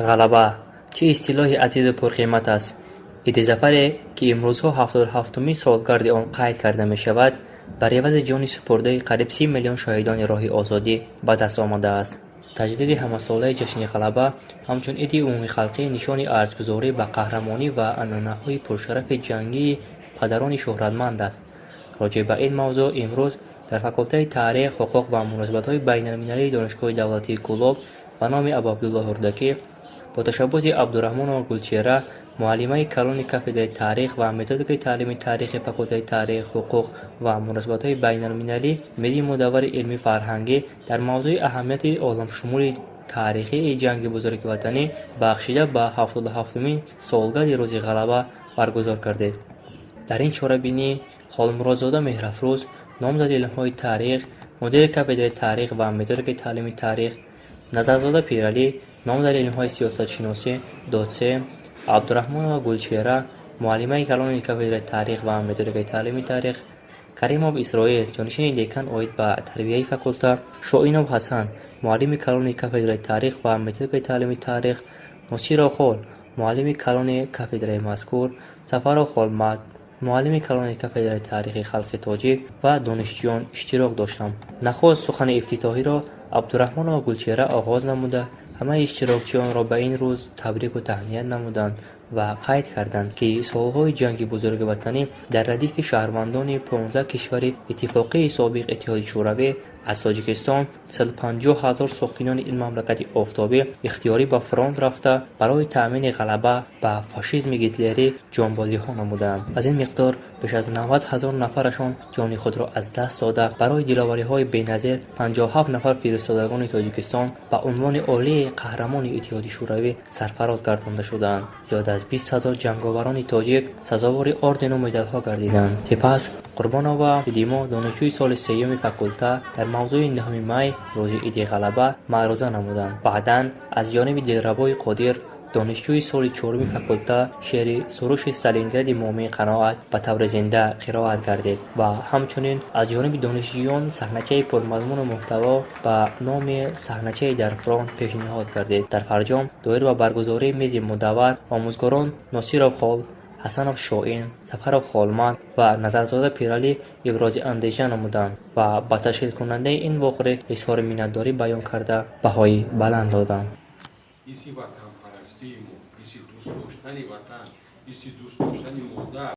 Ғалаба чӣ истилоҳи азизу пурқимат аст! Иди Зафаре, ки имрӯзҳо 77-умин солгарди он қайд карда мешавад, бар ивази ҷони супурдаи қариб 30 миллион шоҳидони роҳи озодӣ ба даст омадааст. Таҷлили ҳамасолаи ҷашни Ғалаба ҳамчун иди умумихалқӣ нишони арҷгузорӣ ба қаҳрамонӣ ва анъанаҳои пуршарафи ҷангии падарони шӯҳратманд аст. Роҷеъ ба ин мавзӯъ имрӯз дар факултаи таърих, ҳуқуқ ва муносибатҳои байналмилалии Донишгоҳи давлатии Кӯлоб ба номи Абуабдуллоҳи Рӯдакӣ бо ташаббуси Абдураҳмонова Гулчеҳра, муаллимаи калони кафедраи таърих ва методикаи таълими таърихи факултаи таърих, ҳуқуқ ва муносибатҳои байналмилалӣ, мизи мудаввари илмӣ-фарҳангӣ дар мавзӯи аҳамияти оламшумули таърихии Ҷанги Бузурги Ватанӣ, бахшида ба 77-умин солгарди Рӯзи Ғалаба, баргузор гардид. Дар ин чорабинӣ Холмуродзода Меҳрафрӯз, номзади илмҳои таърих, мудири кафедраи таърих ва методикаи таълими таърих, Назарзода Пиралӣ, номзади илмҳои сиёсатшиносӣ, дотсент, Абдураҳмонова Гулчеҳра, муаллимаи калони кафедраи таърих ва методикаи таълими таърих, Каримов Исроил, ҷонишини декан оид ба тарбияи факулта, Шоинов Ҳасан, муаллими калони кафедраи таърих ва методикаи таълими таърих, Носиров Хол, муаллими калони кафедраи мазкур, Сафаров Холмад, муаллими калони кафедраи таърихи халқи тоҷик ва донишҷӯён иштирок доштанд. Нахуст сухани ифтитоҳиро Абдураҳмонова Гулчеҳра оғоз намуда, ҳамаи иштирокчиёнро ба ин рӯз табрику таҳният намуданд ва қайд карданд, ки солҳои Ҷанги Бузурги Ватанӣ дар радифи шаҳрвандони 15 кишвари иттифоқии собиқ Иттиҳоди Шӯравӣ аз Тоҷикистон 350 000 сокинони ин мамлакати офтобӣ ихтиёрӣ ба фронт рафта, барои таъмини ғалаба ба фашизми гитлерӣ ҷонбозиҳо намуданд. Аз ин миқдор беш аз 90 000 нафарашон ҷони худро аз даст дода, барои диловариҳои беназир 57 нафар фиристодагони Тоҷикистон ба унвони олии Қаҳрамони Иттиҳоди Шӯравӣ сарфароз гардонда шуданд. Зиёда аз 20 000 ҷанговарони тоҷик сазовори ордену медалҳо гардиданд. Сипас Қурбонова Фидимо, донишҷӯи соли сеюми факулта, дар мавзӯи 9 май, рӯзи Иди Ғалаба маъруза намуданд. Баъдан аз ҷониби Дилрабои Қодир, донишҷӯи соли чоруми факулта, шеъри суруши Сталингради момии қаноат ба таври зинда қироат гардид ва ҳамчунин аз ҷониби донишҷӯён саҳначаи пурмазмуну муҳтаво ба номи «Саҳначаи дар фронт» пешниҳод гардид. Дар фарҷом доир ба баргузории мизи мудаввар омӯзгорон Носиров Хол, Ҳасанов Шоин, Сафаров Холмад ва Назарзода Пиралӣ ибрози андеша намуданд ва ба ташкилкунандаи ин вохӯрӣ изҳори миннатдорӣ баён карда, баҳои баланд доданд. Ҳисси ватанпарастии мо, ҳисси дӯст доштани ватан, ҳисси дӯст доштани модар.